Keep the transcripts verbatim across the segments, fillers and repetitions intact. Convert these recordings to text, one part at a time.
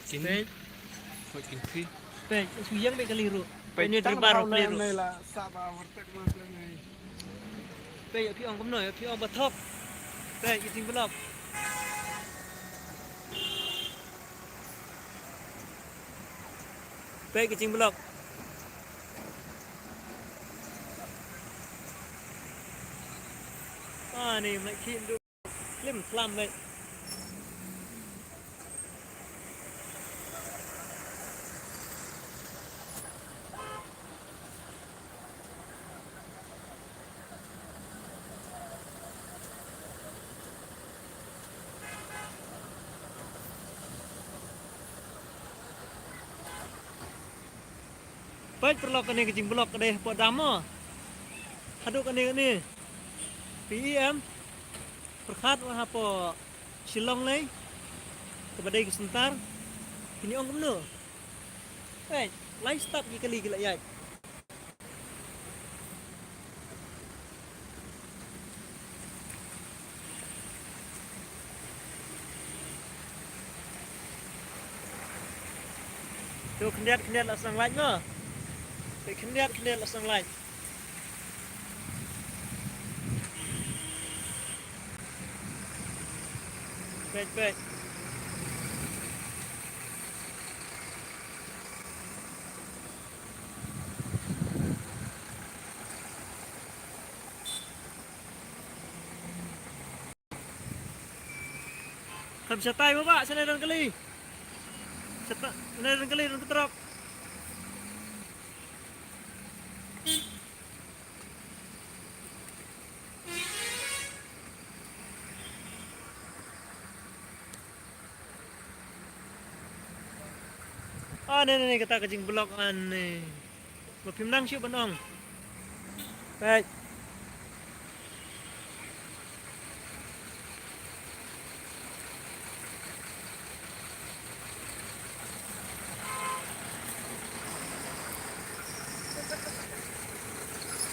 Kin. Peit. Peit kin phi. Peit, shu ïeng beit kali ruh. Peit, ini tang terbar rau pli ruh. Nei la sa ba wartek ma pli nei. Peit, ïa phi ong kumno, ïa phi ong ba thok. Peit, ïa ting block. Peit, ïa ting block. Ah, ni, mai khin du. Lim khlam leh. Peit paralok, kane ka jingblock ka dei hapoh dam mo. Haduh kane kane. P E M. Pyrkhat wa hapoh Shillong lei. Kaba dei ka center. Kine ong kumno. Peit, lai step ki kali ki la ïaid. To khyndiat khyndiat la sdang lait mo. To khyndiat khyndiat la sdang lait. Peit, peit. Kham shatai mo ba, shane don kali. Shata, shane don kali, don ka trok. Ah, ne, ne, ne, kata ka jingblock, ah, ne. Ba phim nang shuh ban ong. Peit.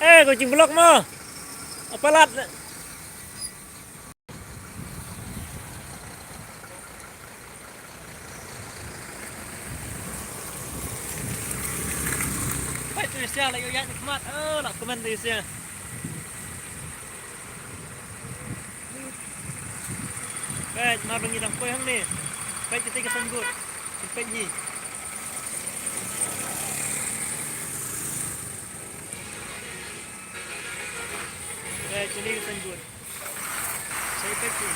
Eh, ka jingblock mo. Apa lad. Peit tu sia la ïoh ïaid na khmat. Oh, la kmen tu sia. Peit, mar ba ngi dang poi hangne. Peit kita ka signboard. Peit hi. Peit, kane ka signboard. Sa peit hi.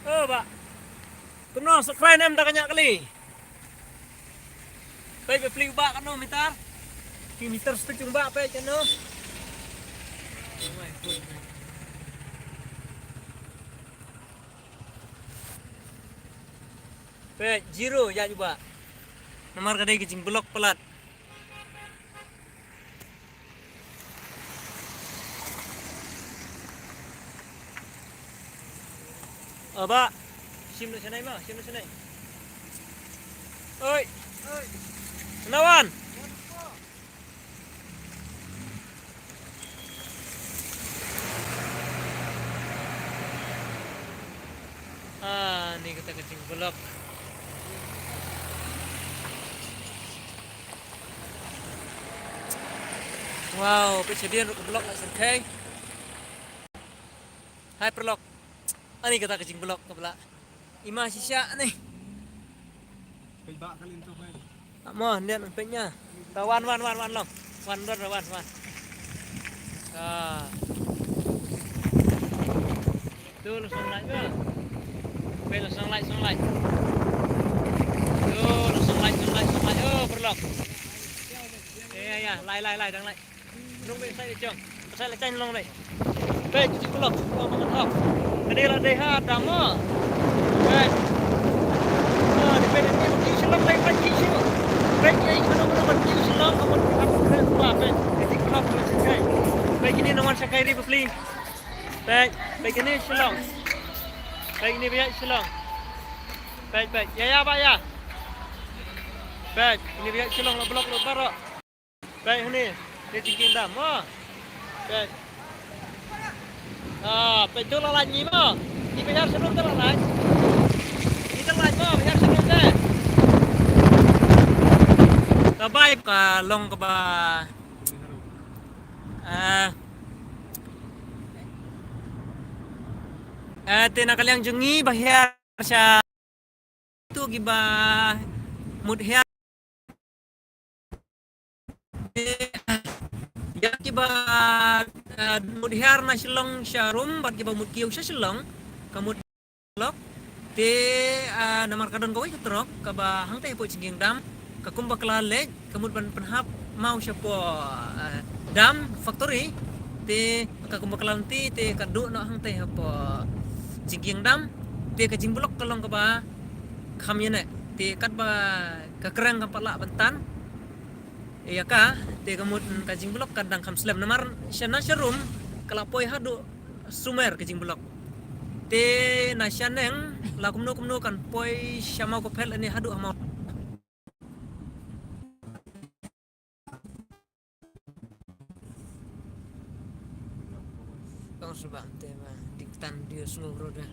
Oh, bah. Kumno, sa khlaiñ em da ka ñiah kali. Peit ba plie u bah katno meter. Ki meter speed jong u bah peit katno. Peit, zero ïaid u bah. Namar ka dei ka jingblock palat. Oh, bah. Shim noh shanai mo, shim noh shanai. Oi. Oi. Nawan. Ah, ni kata ka jingblock. Wow, peit shadien ruh ka block la syrkhei. Hai paralok. Ani kata ka jingblock kaba la. Ima shisha ni. Peit ba ka lynti peit. Amo, niat peit nia. Ta wan, wan, wan, wan long. Wan, wan, wan, wan. Ah. Tu la song lai ba. Peit la song lai, song lai. Tu la song lai, song lai, song lai. Oh, paralok. Ya, ya, ya. Lai, lai, lai, dang lai. Nong beit sai jong. Sai la chan long dei. Beit ki jingblock, long ma ka thok. Ka dei la dei ha dam mo. Beit. Ini Shillong. Peit ini biang Shillong. Peit, peit. Ya, ya, ba ya. Peit ini biang Shillong la block la baroh. Peit ini. Ini jingkieng dam mo. Peit. Ah, peit tu la lait ni mo. Ni biang Shillong tu la lait. Ni tu lait mo, biang Shillong tu. Ka bai ka long kaba. Ah. Ah, te na ka liang jong ngi ba hiar sha tu kiba mut hiar. Ïa kiba, ah, mut hiar na Shillong sha Rum bad kiba mut kiew sha Shillong ka mut lok. Te, ah, namar ka don kawei ka trok kaba hangtei hapoh jingkieng dam ka kum bakla leh ka mut ban pynhap maw shapoh, ah, dam factory. Te ka kum bakla lynti te ka duh noh hangtei hapoh jingkieng dam. Te ka jingblok ka long kaba kham ïa ne te katba ka kreng kam pat lah ban tan ïa ka, te ka mut ka jingblok ka dang kham slem namar sha na sha Rum ka la poi haduh Sumer ka jingblok. Te na shaneng la kumno kumno kan poi sha Mawkyrwat lane haduh ha Mawlai. Kong shu ba te ma dik tan dio sngew roda.